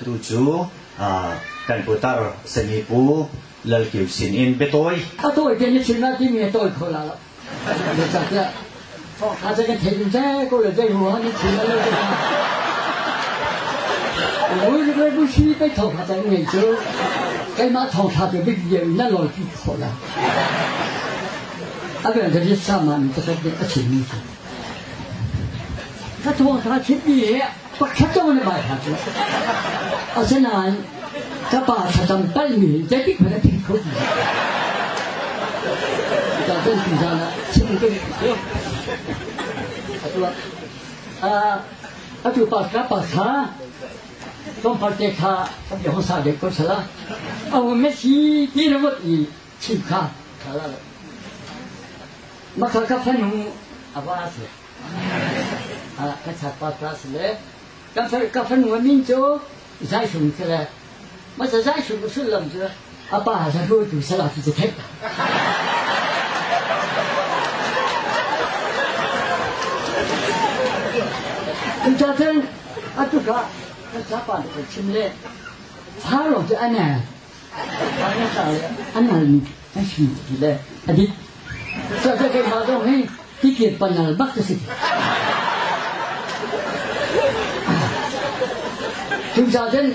Tu cu kan putar sami pu Lal Kio sin in biatawi. A tawi te na chim la timi a tawi kho la lo. Zeicahtiah thawngtha cu kan theih ding te ko le zei ruang na chim lo te Ui bu si pei thawngtha ca ngei cu keimah thawngtha cu bik vial na lawi pi khawh la. A ben ka sama mi pakhat nih a chimmi cu ka thawngtha chimmi hi pakhat zong na bai hlah cu. Asinain ka pa thlacam palhmi hi zeitik hmanh a thei kho ti lo. Cucaah cun tuzaan ah chim ka duh cu. Atu ah atu pa ka pa kha tlawmpal te kha kan bia hmasa deuh ko sala. A Messi ti na vot i chim kha kha la lo. Makha ka fanu a va si. Ka chakpa class le ka fanu a min cu Zai Sung si le masa Zai Sung sullam cu a pa sa hruaitu sala ti cu theih. Cucaah atu ka kan sapa nih kan chim le fa lawng cu an an nalmi an si ti le a dik. Cucaah keimah zong hi tikir panal bak ka si. Cucaah cun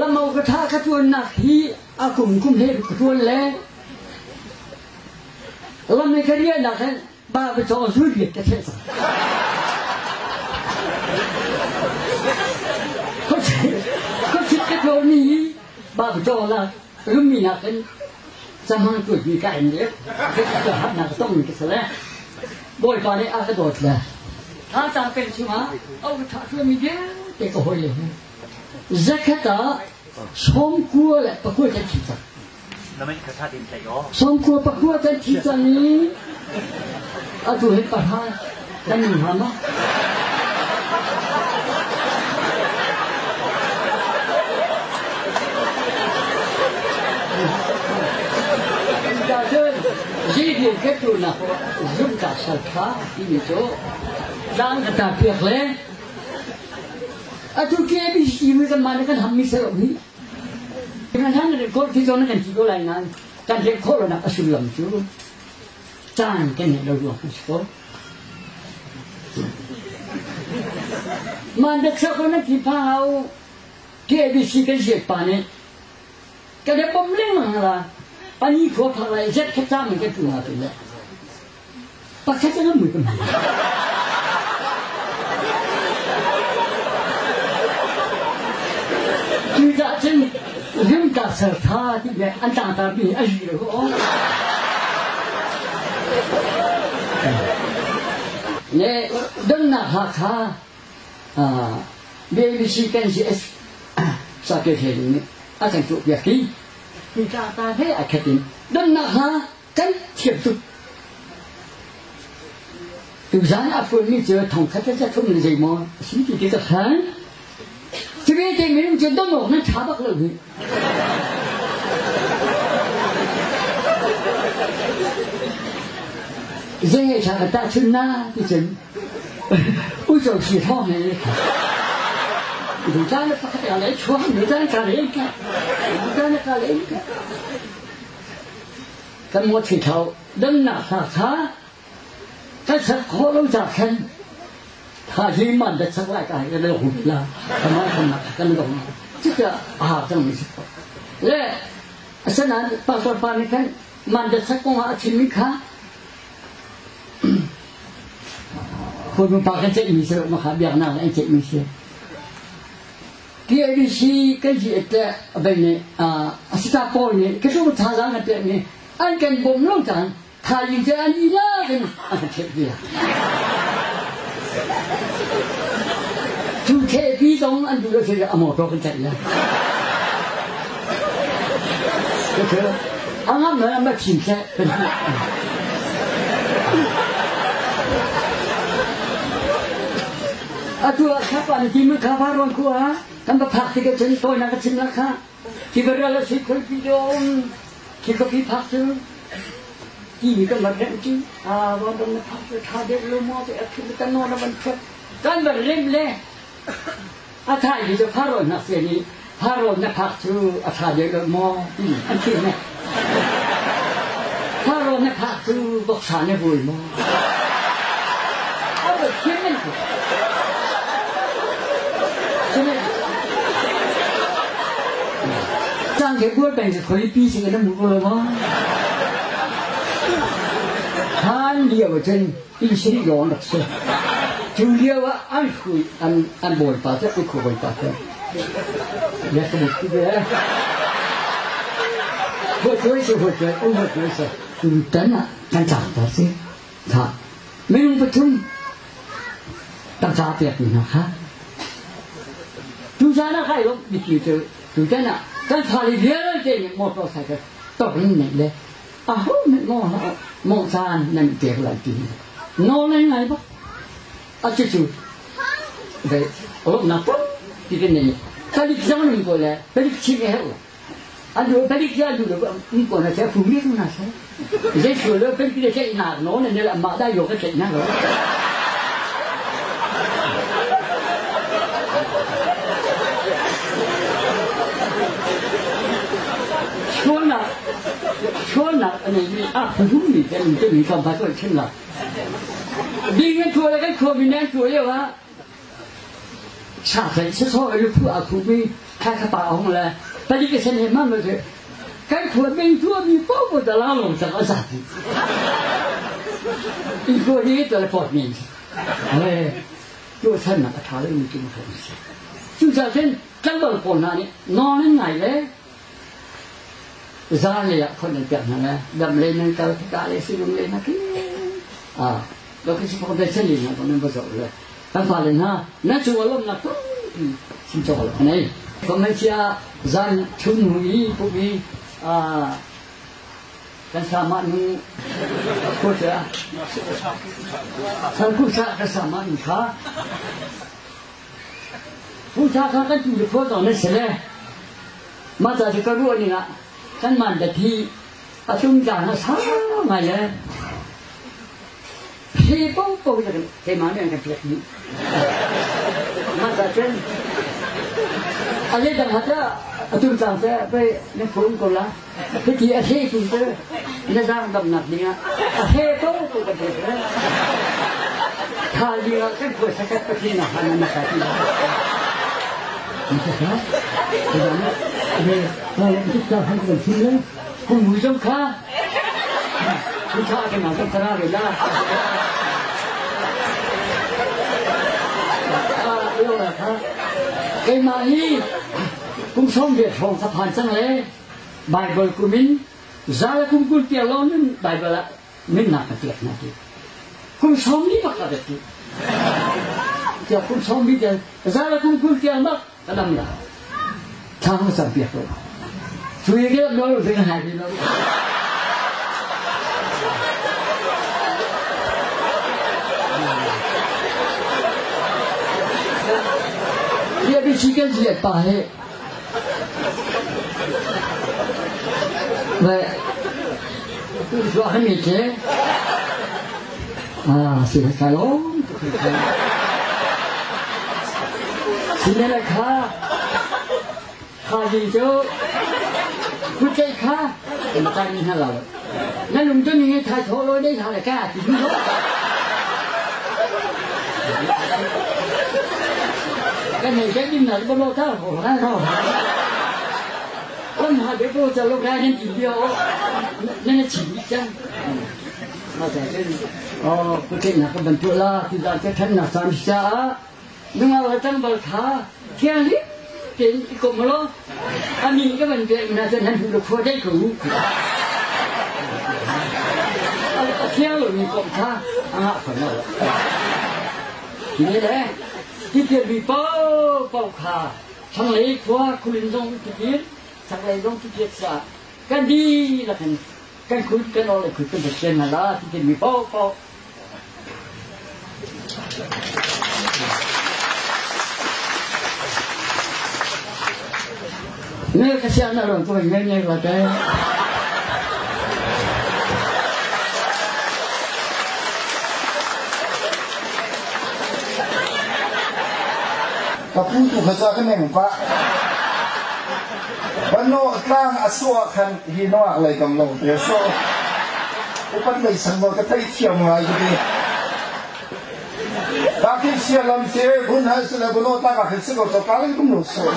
lamau ka tha ka tuannak hi a kum kum he ka tuan le lam i ka riahnak hin ba ka caw zul riat ka theh cang. Khuachit ka tuahmi hi ba ka caw la rummi nakin camang tuatmi ka in le ka hatnak tong ka si le Bawipa nih a ka dawt le tha peng chungah au tha tuanmi vialte ka hawi le hi zakhat ah 90 le pakua kan thi cang. 90 pakua kan thi cang i atu hi pahra kan nung hnga maw? Zihmui ketunak zumhtlak salṭha timi cu tlang ka ta piak le atu KBC mi kan mah nih kan hammi si lo hi. Kan han record ti zawn kan ti ko lai nain kan record lonak a sullam cu caan kan ngeih lo ruang a si ko. Man dek ko na ti pha hau KBC kan siat pa nih ka le bom lengmang la ani khua phak lai zet khat cam in kan tu nga tu le pakhat an mui kan Cucaah cun rimka sertha ti le an tlangtar mi a ri lo Le donnak Hakha BBC kan GS Sake nih a kan tuahpiak i hi tlangtar he a khat in donnak hna kan thiam tuk. Tuzaan a fuanmi cu thongkhat le zathum le zeimaw a si ti ti ka phan. Cuve te minung cu don awk nan ṭha bak lo hi. Zei he ṭha ka tahchun na ti cun uico si thawng he Dutan le pakhat ka le chuang dutan ka le ka dutan ka le ka kan mo thi thau dannak hla kha Kan sak khawh lo ca khan thazi man da sak lai ka hai kan lo la kama kama kan lo cuka a cang mi si le asanain pastor pa nih khan man da sak kong ah a chimmi kha Khuanu pa kan ceihmi si lo ma kha biaknak le an ceihmi si TABC kan si te bei nih a sita pawl nih ka tu thazaang na pek ni an kan bawm lo caan Thaizing cu an ilak in a ka ṭheh bia. Cu ṭhehpi zong an duh lo si a motor kan tlaih lai. A ngam le ma thim seh kan hmuh. Atu ah khapa na ti mi kha va ruang ku ah kan va phak tik ahcun tawinak ka chim la kha ti va ral a sui khoi pi dong khi ka pi phak cu Ti kan van remh cu van dong na phak cu ṭha deuh lo maw ti a phit kan nawn a van phit kan van remh le A thai mi cu Faro ngakchia nih Faro na phak cu a ṭha deuh lo maw ti an chimh ne. Faro na phak cu voksa na vui maw? A voi chim nan ti. Cang ke bual peng cu khualipi sing in na mu ko lo maw? Hlan lio ahcun inn sarih lawng rak si. Cu lio ah an hrui an an bawipa cu an khua bawipa cu ya ka but ti ve. Huat si huat um huat si. Tutan ah kan tlak ta si. Tha. Minung pathum tangka pek mi hna kha. Tuzan ah kai lawmh bikmi cu tutan ah kan fale vialte nih motorcycle tor in neih le aho nih maw maw caan nan pek lai ti nawl nan ngai bak. A cucu ve lawmhnak tampi kan nei. Palik zong nan ko le palik chim a herh lo. An duh palik hi an duh lo um ko na che fu mi na se. Zei sual lo palik le tlaih nak no na nel amah da yo ka tlaih na lo. Sualnak sualnak a neimi a phuhummi kan timi tlawmpal kan chim la. Ding an tuah le kan khuami nan tuah lio ah Sakai sasawh i luphu a khumi kha kha pa hong le palik a sen he ma ma kan khua meng tuahmi paoh da la long cang a zat in khua hi teleport men eh tu chan nak a tha lo mi tu ma si cu ca cun tlangval pawl hna nih nawl an ngai le zan lei ah khon an pek hna le dam le nan kal ka le sinung le na ki ah lo khi si phok dai chen li na nan va zoh le kan fale hna na cu alom nak tampi sim cawk lo nei Malaysia zan chun hu i pu i kan sama nu ko cha san ku sa kan sama nu kha pu sa kha kan tu le pho zong na se le ma ta ka ruah ning ah kan man da thi a tum tlang a sang ngai le Hi paohpaoh hi keimah nih an kan pek dih. Mah cun a zeidang hat ah atu cang seh pei na phun ko la. Hiti a he tu cu na zaang damnak ding ah a he paohpaoh kan pek le tha ding ah kan khua sakat pathin na han na ka ti. Kum mui zong kha Cucaah kan kan tara ve la. Keimah hi kum sawm riat hrawng ka phan cang le Bible kum in zal kum 20 tiang lawng nun Bible ah nunnak ka pek hna ti. Kum 40 bak ka bet ti. Tiah kum 40 tiang zal kum 20 tiang bak ka dam la. Thla ka cam piak ko. Cui ke nawl ding hai ti lo. Dia bi chicken jiat pa he. Vậy, tu han mi che. Ah, si ka lo. Si ne la kha. Kha ding cu kutceih kha na kai mi hna lo. Na lung tu ning thai thaw lo dei hna le ka ti mi lo. Kan nei cái din na bo lo ta ho ra ro. Lam ha de bo cha lo ra nan ti bio. Na na chi cang. Ma ta chen oh kutceih na ka bantu la ti da cha than na sam sa Nungak le tlangval kha thianghlim tein i kom law a min ka van pek hna cun nan hmuh le khua dei ko u. A thiang lomi komh kha a ngah fawn lo. Hi le tipil mi paohpaoh kha thlanglei khua khulin zong tipil, chaklei zong tipil sa kan dihlak in kan khut kan or le khut kan Pathian hna la tipil mi paohpaoh Ngai ka sia na ron ko ngai ngai la te. Ka pu tu kha ca ka neng pah. Banawh tlang a sawh ah khan hi nawak lei kam lo te a sawh. Upat lei sang maw ka thei thiam ngai ka ti. Ka khi sia lam si bun hal si le banawh tlang ah khin si ko to ka lei kum lo sawh.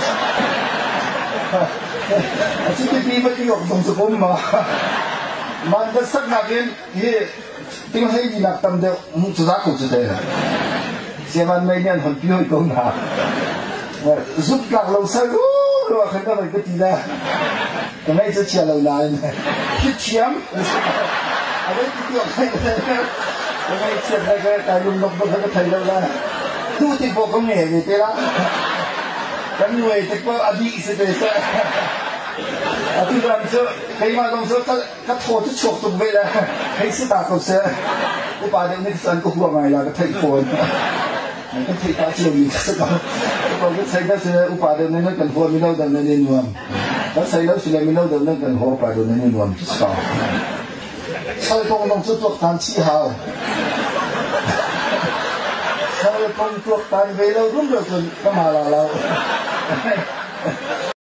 A ci ti pi ma ti ok zong cu kum ma. Man da sak nakin hi ting hlei ni nak tam deuh mu cu za ko cu te siaman mei nih an hon pi hoi ko na zuk tlak lo sal ru khan ka vai ka ti la ka ngai cu chia lo nain khi thiam a vai ti ti ok ka ngai chiat lai ka kai lung nok bak ka thei lo la tu ti po ka nge ve te la kan nuai te ko abi se te sa atu ram cu keimah zong cu ka thaw cu chuak tuk ve le hei si ta ko seh upa deuh nih cun ka hua ngai la ka theih fawn kan theih ta cio mi ka si ko ko ka thei da sile upa deuh nih kan hua mino deuh nih nuam kan sei lo sile mino deuh nih kan hua upa deuh nih nuam si ko sal kong nong cu tuak tan chi hau sal kong tuak tan ve lo rum lo cun ka ma la lo.